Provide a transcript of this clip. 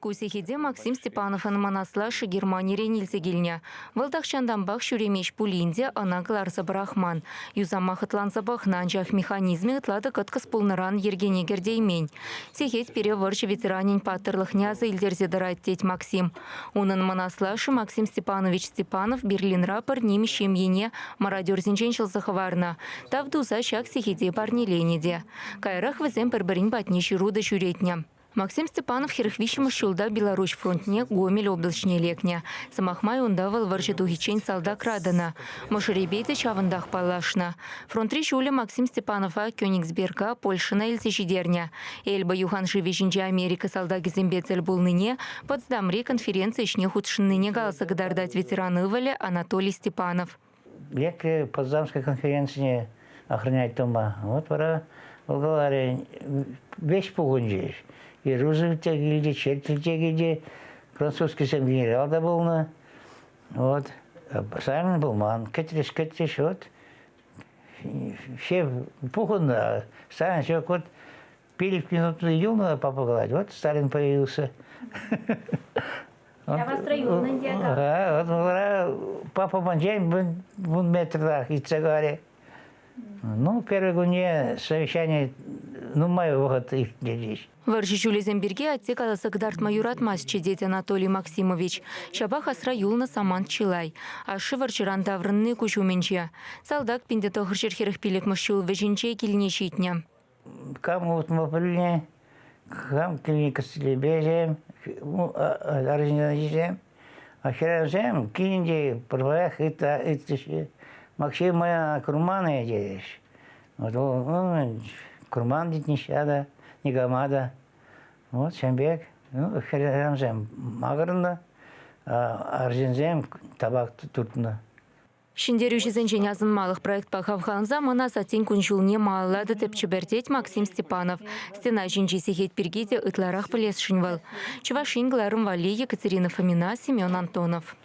Ку сехете Максим Степановӑн мӑн аслашшӗ Германирен илсе килнӗ. Вӑл тахҫантанпах ҫӳремест пулин те ӑна кӑларса пӑрахман. Юсама хӑтланса пӑхнӑ, анчах механизмӗ ытла та кӑткӑс пулнӑран йӗркене кӗртеймен. Сехет пире вӑрҫӑ ветеранӗн паттӑрлӑхне аса илтерсе тӑрать, тет Максим. Унӑн мӑн аслашшӗ Максим Степанович Степанов Берлинра пӗр нимӗҫ ҫемйине мародерсенчен ҫӑлса хӑварнӑ. Тав туса ҫак сехете парнеленӗ те. Каярах вӗсем пӗр-пӗрин патне ҫыру та ҫӳретнӗ. Максим Степанов 43-мӗш ҫулта Беларуҫ фронтне Гомель облаҫне лекнӗ. Сӑмах май, унта вӑл вӑрҫӑ тухиччен салтакра тӑнӑ. Мӑшӑрӗпе те ҫавӑнтах паллашнӑ. Фронтри ҫулӗ Максим Степанова Кёнигсберга, Польшӑна илсе ҫитернӗ. Эльба юханшывӗ ҫинче Америка салтакӗсемпе тӗл пулнине, Потсдамри конференци ӗҫне хутшӑннине каласа кӑтартать ветеран ывӑлӗ Анатолий Степанов. Лекрӗ Потсдамской конференцине охранять тума. Вот вара вӑл каларӗ, веҫ пухӑнчӗҫ. И Рузвельт те килчӗ, Черчилль те килчӗ, французскисем генерал та пулнӑ. Вот. Саймон пулман. Кӗтрӗҫ, кӗтрӗҫ, вот. Все пухӑннӑ. Сталин ҫук, вот 5 минут юлнӑ, папа калать, вот Сталин появился. Я вас юлнӑ ӗнтӗ. Ага, вот вара папа панчен вун метрах иртсе кайрӗ. Ну, первый кунне совещание нумай вӑхӑт ирттерчӗҫ. Вӑрҫӑ ҫулӗсем пирки атте каласа кӑтартма юратмастчӗ, тет Анатолий Максимович. Ҫапах асра юлнӑ самант чылай. Ашшӗ вӑрҫӑран таврӑнни куҫ умӗнче. Салтак 1945 ҫул вӗҫӗнче килне ҫитнӗ. Кам утма пӗлнӗ, кам клиникӑсемпе, арҫынсем, хӗрарӑмсем килӗнче пӗрмаях ыйтаҫҫӗ. Максим моя курман теҫ. Вот курман тет ниҫта та, никама та. Вот ҫавӑн пек. Ну, хӗрарӑмсем макӑрнӑ, арҫынсем табак туртнӑ. Ҫӗнтерӳҫӗсенчен асӑнмалӑх проектпа хавхаланса мӑн асаттен кун-ҫулне малалла та тӗпчӗпӗр, тет Максим Степанов. Стена ҫинчи сехет пирки те ытларах пӗлесшӗн вӑл. Чӑваш Ен кӑларӑм валли Екатерина Фомина, Семен Антонов.